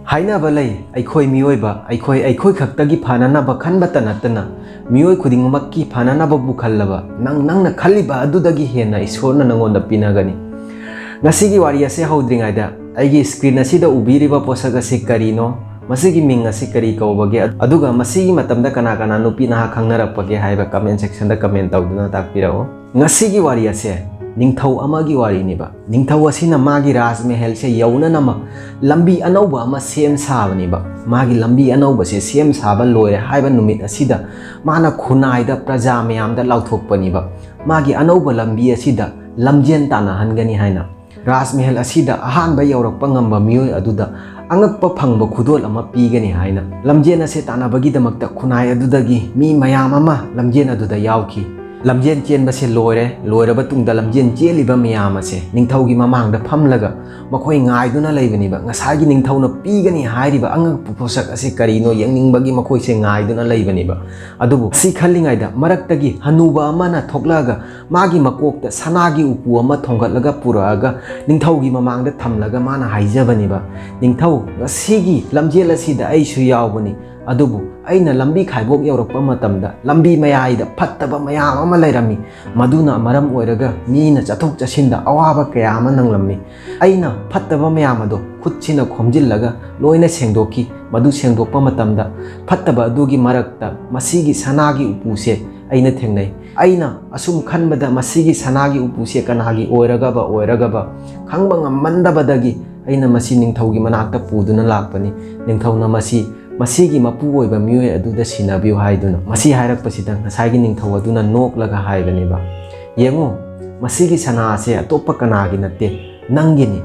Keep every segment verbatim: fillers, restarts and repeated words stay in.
ꯍꯥꯏꯅꯕ ꯂꯩ, ꯑꯩꯈꯣꯏ ꯃꯤꯑꯣꯏꯕ, ꯑꯩꯈꯣꯏ, ꯑꯩꯈꯣꯏ ꯈꯛꯇꯒꯤ ꯐꯅꯅꯕ ꯈꯟꯕꯇ ꯅꯠꯇꯅ, ꯃꯤꯑꯣꯏ ꯈꯨꯗꯤꯡꯃꯛꯀꯤ ꯐꯅꯅꯕꯕꯨ ꯈꯜꯂꯕ, ꯅꯪ, ꯅꯪꯅ ꯈꯜꯂꯤꯕ ꯑꯗꯨꯗꯒꯤ ꯍꯦꯟꯅ ꯏꯁꯣꯔꯅ ꯅꯪꯉꯣꯟꯗ ꯄꯤꯅꯒꯅꯤ꯫ ꯉꯁꯤꯒꯤ ꯋꯥꯔꯤ ꯑꯁꯤ ꯍꯧꯗ꯭ꯔꯤꯉꯩꯗ, ꯑꯩꯒꯤ screen ꯑꯁꯤꯗ ꯎꯕꯤꯔꯤꯕ ꯄꯣꯠꯁꯛ ꯑꯁꯤ ꯀꯔꯤꯅꯣ? ꯃꯁꯤꯒꯤ ꯃꯤꯡ ꯑꯁꯤ ꯀꯔꯤ ꯀꯧꯕꯒꯦ? ꯑꯗꯨꯒ ꯃꯁꯤꯒꯤ ꯃꯇꯝꯗ ꯀꯅꯥ ꯀꯅꯥ ꯅꯨꯄꯤ ꯅꯍꯥ ꯈꯪꯅꯔꯛꯄꯒꯦ ꯍꯥꯏꯕ comment section ꯗ comment ꯇꯧꯗꯨꯅ ꯇꯥꯛꯄꯤꯔꯛꯎ꯫ ꯉꯁꯤꯒꯤ ꯋꯥꯔꯤ ꯑꯁꯦ ꯅꯤꯡꯊꯧ ꯑꯃꯒꯤ ꯋꯥꯔꯤꯅꯤꯕ꯫ ꯅꯤꯡꯊꯧ ꯑꯁꯤꯅ ꯃꯥꯒꯤ ꯔꯥꯖꯃꯍꯜꯁꯦ ꯌꯧꯅꯅꯕ ꯂꯝꯕꯤ ꯑꯅꯧꯕ ꯑꯃ ꯁꯦꯝ ꯁꯥꯕꯅꯤꯕ꯫ ꯃꯥꯒꯤ ꯂꯝꯕꯤ ꯑꯅꯧꯕꯁꯦ ꯁꯦꯝ ꯁꯥꯕ ꯂꯣꯏꯔꯦ ꯍꯥꯏꯕ ꯅꯨꯃꯤꯠ ꯑꯁꯤꯗ ꯃꯥꯅ ꯈꯨꯟꯅꯥꯏꯗ, ꯄ꯭ꯔꯖꯥ ꯃꯌꯥꯝꯗ ꯂꯥꯎꯊꯣꯛꯄꯅꯤꯕ꯫ ꯃꯥꯒꯤ ꯑꯅꯧꯕ ꯂꯝꯕꯤ ꯑꯁꯤꯗ ꯂꯝꯖꯦꯟ ꯇꯥꯟꯅꯍꯟꯒꯅꯤ ꯍꯥꯏꯅ꯫ ꯔꯥꯖꯃꯍꯜ ꯑꯁꯤꯗ ꯑꯍꯥꯟꯕ ꯌꯧꯔꯛꯄ ꯉꯝꯕ ꯃꯤꯑꯣꯏ ꯑꯗꯨꯗ ꯑꯉꯛꯄ ꯐꯪꯕ ꯈꯨꯗꯣꯜ ꯑꯃ ꯄꯤꯒꯅꯤ ꯍꯥꯏꯅ꯫ ꯂꯝꯖꯦꯟ ꯑꯁꯦ ꯇꯥꯟꯅꯕꯒꯤꯗꯃꯛꯇ ꯈꯨꯟꯅꯥꯏ ꯑꯗꯨꯗꯒꯤ ꯃꯤ ꯃꯌꯥꯝ ꯑꯃ ꯂꯝꯖꯦꯟ ꯑꯗꯨꯗ ꯌꯥꯎꯈꯤ꯫ ꯂꯝꯖꯦꯟ ꯆꯦꯟꯕꯁꯦ ꯂꯣꯏꯔꯦ꯫ ꯂꯣꯏꯔꯕ ꯇꯨꯡꯗ ꯂꯝꯖꯦꯟ ꯆꯦꯜꯂꯤꯕ ꯃꯌꯥꯝ ꯑꯁꯦ ꯅꯤꯡꯊꯧꯒꯤ ꯃꯃꯥꯡꯗ ꯐꯝꯂꯒ ꯃꯈꯣꯏ ꯉꯥꯏꯗꯨꯅ ꯂꯩꯕꯅꯤꯕ꯫ ꯉꯁꯥꯏꯒꯤ ꯅꯤꯡꯊꯧꯅ ꯄꯤꯒꯅꯤ ꯍꯥꯏꯔꯤꯕ ꯑꯉꯛꯄ ꯄꯣꯠꯁꯛ ꯑꯁꯤ ꯀꯔꯤꯅꯣ ꯌꯦꯡꯅꯤꯡꯕꯒꯤ ꯃꯈꯣꯏꯁꯦ ꯉꯥꯏꯗꯨꯅ ꯂꯩꯕꯅꯤꯕ꯫ ꯑꯗꯨꯕꯨ ꯁꯤ ꯈꯜꯂꯤꯉꯩꯗ ꯃꯔꯛꯇꯒꯤ ꯍꯅꯨꯕ ꯑꯃꯅ ꯊꯣꯛꯂꯛꯑꯒ ꯃꯥꯒꯤ ꯃꯀꯣꯛꯇ ꯁꯅꯥꯒꯤ ꯎꯄꯨ ꯑꯃ ꯊꯣꯡꯒꯠꯂꯒ ꯄꯨꯔꯛꯑꯒ ꯅꯤꯡꯊꯧꯒꯤ ꯃꯃꯥꯡꯗ ꯊꯝꯂꯒ ꯃꯥꯅ ꯍꯥꯏꯖꯕꯅꯤꯕ, "ꯅꯤꯡꯊꯧ, ꯉꯁꯤꯒꯤ ꯂꯝꯖꯦꯜ ꯑꯁꯤꯗ ꯑꯩꯁꯨ ꯌꯥꯎꯕꯅꯤ, ꯑꯗꯨꯕꯨ ꯑꯩꯅ ꯂꯝꯕꯤ ꯈꯥꯏꯕꯣꯛ ꯌꯧꯔꯛꯄ ꯃꯇꯝꯗ ꯂꯝꯕꯤ ꯃꯌꯥꯏꯗ ꯐꯠꯇꯕ ꯃꯌꯥꯝ ꯑꯃ ꯂꯩꯔꯝꯃꯤ꯫ ꯃꯗꯨꯅ ꯃꯔꯝ ꯑꯣꯏꯔꯒ ꯃꯤꯅ ꯆꯠꯊꯣꯛ ꯆꯠꯁꯤꯟꯗ ꯑꯋꯥꯕ ꯀꯌꯥ ꯑꯃ ꯅꯪꯂꯝꯃꯤ꯫ ꯑꯩꯅ ꯐꯠꯇꯕ ꯃꯌꯥꯝ ꯑꯗꯣ ꯈꯨꯠꯁꯤꯅ ꯈꯣꯝꯖꯤꯜꯂꯒ ꯂꯣꯏꯅ ꯁꯦꯡꯗꯣꯛꯈꯤ꯫ ꯃꯗꯨ ꯁꯦꯡꯗꯣꯛꯄ ꯃꯇꯝꯗ ꯐꯠꯇꯕ ꯑꯗꯨꯒꯤ ꯃꯔꯛꯇ ꯃꯁꯤꯒꯤ ꯁꯅꯥꯒꯤ ꯎꯄꯨꯁꯦ ꯑꯩꯅ ꯊꯦꯡꯅꯩ꯫ ꯑꯩꯅ ꯑꯁꯨꯝ ꯈꯟꯕꯗ ꯃꯁꯤꯒꯤ ꯁꯅꯥꯒꯤ ꯎꯄꯨꯁꯦ ꯀꯅꯥꯒꯤ ꯑꯣꯏꯔꯒꯕ ꯑꯣꯏꯔꯒꯕ ꯈꯪꯕ ꯉꯝꯃꯟꯗꯕꯗꯒꯤ ꯑꯩꯅ ꯃꯁꯤ ꯅꯤꯡꯊꯧꯒꯤ ꯃꯅꯥꯛꯇ ꯄꯨꯗꯨꯅ ꯂꯥꯛꯄꯅꯤ꯫ ꯅꯤꯡꯊꯧꯅ ꯃꯁꯤ ꯃꯁꯤꯒꯤ ꯃꯄꯨ ꯑꯣꯏꯕ ꯃꯤꯑꯣꯏ ꯑꯗꯨꯗ ꯁꯤꯟꯅꯕꯤꯌꯨ" ꯍꯥꯏꯗꯨꯅ꯫ ꯃꯁꯤ ꯍꯥꯏꯔꯛꯄꯁꯤꯗ ꯉꯁꯥꯏꯒꯤ ꯅꯤꯡꯊꯧ ꯑꯗꯨꯅ ꯅꯣꯛꯂꯒ ꯍꯥꯏꯕꯅꯦꯕ, "ꯌꯦꯡꯉꯨ, ꯃꯁꯤꯒꯤ ꯁꯅꯥ ꯑꯁꯦ ꯑꯇꯣꯞꯄ ꯀꯅꯥꯒꯤ ꯅꯠꯇꯦ, ꯅꯪꯒꯤꯅꯤ"꯫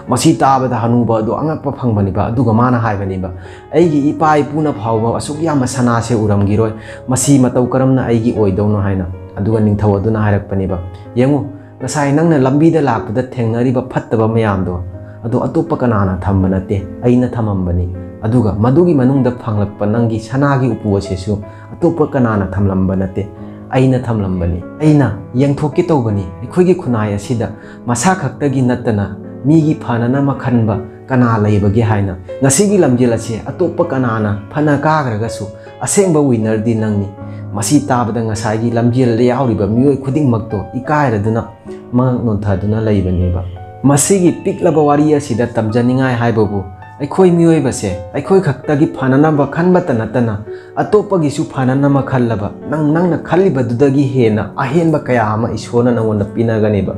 ꯃꯁꯤ ꯇꯥꯕꯗ ꯍꯅꯨꯕ ꯑꯗꯨ ꯑꯉꯛꯄ ꯐꯪꯕꯅꯤꯕ꯫ ꯑꯗꯨꯒ ꯃꯥꯅ ꯍꯥꯏꯕꯅꯤꯕ, "ꯑꯩꯒꯤ ꯏꯄꯥ ꯏꯄꯨꯅ ꯐꯥꯎꯕ ꯑꯁꯨꯛ ꯌꯥꯝꯕ ꯁꯅꯥꯁꯦ ꯎꯔꯝꯈꯤꯔꯣꯏ, ꯃꯁꯤ ꯃꯇꯧ ꯀꯔꯝꯅ ꯑꯩꯒꯤ ꯑꯣꯏꯗꯧꯅꯣ?" ꯍꯥꯏꯅ꯫ ꯑꯗꯨꯒ ꯅꯤꯡꯊꯧ ꯑꯗꯨꯅ ꯍꯥꯏꯔꯛꯄꯅꯤꯕ, "ꯌꯦꯡꯉꯨ, ꯉꯁꯥꯏ ꯅꯪꯅ ꯂꯝꯕꯤꯗ ꯂꯥꯛꯄꯗ ꯊꯦꯡꯅꯔꯤꯕ ꯐꯠꯇꯕ ꯃꯌꯥꯝꯗꯣ, ꯑꯗꯨ ꯑꯇꯣꯞꯄ ꯀꯅꯥꯅ ꯊꯝꯕ ꯅꯠꯇꯦ, ꯑꯩꯅ ꯊꯝꯃꯝꯕꯅꯤ꯫ ꯑꯗꯨꯒ ꯃꯗꯨꯒꯤ ꯃꯅꯨꯡꯗ ꯐꯪꯂꯛꯄ ꯅꯪꯒꯤ ꯁꯅꯥꯒꯤ ꯎꯄꯨ ꯑꯁꯤꯁꯨ ꯑꯇꯣꯞꯄ ꯀꯅꯥꯅ ꯊꯝꯂꯝꯕ ꯅꯠꯇꯦ, ꯑꯩꯅ ꯊꯝꯂꯝꯕꯅꯤ꯫ ꯑꯩꯅ ꯌꯦꯡꯊꯣꯛꯀꯦ ꯇꯧꯕꯅꯤ, ꯑꯩꯈꯣꯏꯒꯤ ꯈꯨꯟꯅꯥꯏ ꯑꯁꯤꯗ ꯃꯁꯥ ꯈꯛꯇꯒꯤ ꯅꯠꯇꯅ ꯃꯤꯒꯤ ꯐꯅꯅꯕ ꯈꯟꯕ ꯀꯅꯥ ꯂꯩꯕꯒꯦ ꯍꯥꯏꯅ꯫ ꯉꯁꯤꯒꯤ ꯂꯝꯖꯦꯜ ꯑꯁꯤ ꯑꯇꯣꯞꯄ ꯀꯅꯥꯅ ꯐꯅ ꯀꯥꯈ꯭ꯔꯒꯁꯨ ꯑꯁꯦꯡꯕ winner ꯗꯤ ꯅꯪꯅꯤ꯫ ꯃꯁꯤ ꯇꯥꯕꯗ ꯉꯁꯥꯏꯒꯤ ꯂꯝꯖꯦꯜꯗ ꯌꯥꯎꯔꯤꯕ ꯃꯤꯑꯣꯏ ꯈꯨꯗꯤꯡꯃꯛꯇꯣ ꯏꯀꯥꯏꯔꯗꯨꯅ ꯃꯉꯛ ꯅꯣꯟꯊꯗꯨꯅ ꯂꯩꯕꯅꯦꯕ꯫ ꯃꯁꯤꯒꯤ ꯄꯤꯛꯂꯕ ꯋꯥꯔꯤ ꯑꯁꯤꯗ ꯇꯝꯖꯅꯤꯡꯉꯥꯏ ꯍꯥꯏꯕꯕꯨ, ꯑꯩꯈꯣꯏ ꯃꯤꯑꯣꯏꯕꯁꯦ ꯑꯩꯈꯣꯏ ꯈꯛꯇꯒꯤ ꯐꯅꯅꯕ ꯈꯟꯕꯇ ꯅꯠꯇꯅ ꯑꯇꯣꯞꯄꯒꯤꯁꯨ ꯐꯅꯅꯕ ꯈꯜꯂꯕ ꯅꯪ, ꯅꯪꯅ ꯈꯜꯂꯤꯕꯗꯨꯗꯒꯤ ꯍꯦꯟꯅ ꯑꯍꯦꯟꯕ ꯀꯌꯥ ꯑꯃ ꯏꯁꯣꯔꯅ ꯅꯪꯉꯣꯟꯗ ꯄꯤꯅꯒꯅꯦꯕ꯫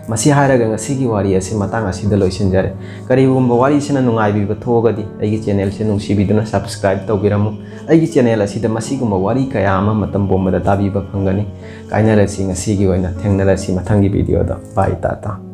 ꯃꯁꯤ ꯍꯥꯏꯔꯒ ꯉꯁꯤꯒꯤ ꯋꯥꯔꯤ ꯑꯁꯤ ꯃꯇꯥꯡ ꯑꯁꯤꯗ ꯂꯣꯏꯁꯤꯟꯖꯔꯦ꯫ ꯀꯔꯤꯒꯨꯝꯕ ꯋꯥꯔꯤꯁꯤꯅ ꯅꯨꯡꯉꯥꯏꯕꯤꯕ ꯊꯣꯛꯑꯒꯗꯤ ꯑꯩꯒꯤ channel ꯁꯦ ꯅꯨꯡꯁꯤꯕꯤꯗꯨꯅ subscribe ꯇꯧꯕꯤꯔꯝꯃꯨ꯫ ꯑꯩꯒꯤ channel ꯑꯁꯤꯗ ꯃꯁꯤꯒꯨꯝꯕ ꯋꯥꯔꯤ ꯀꯌꯥ ꯑꯃ ꯃꯇꯝ ꯄꯨꯝꯕꯗ ꯇꯥꯕꯤꯕ ꯐꯪꯒꯅꯤ꯫ ꯀꯥꯏꯅꯔꯁꯤ, ꯉꯁꯤꯒꯤ ꯑꯣꯏꯅ ꯊꯦꯡꯅꯔꯁꯤ ꯃꯊꯪꯒꯤ video ꯗ꯫ Bye, ꯇꯥꯇꯥ꯫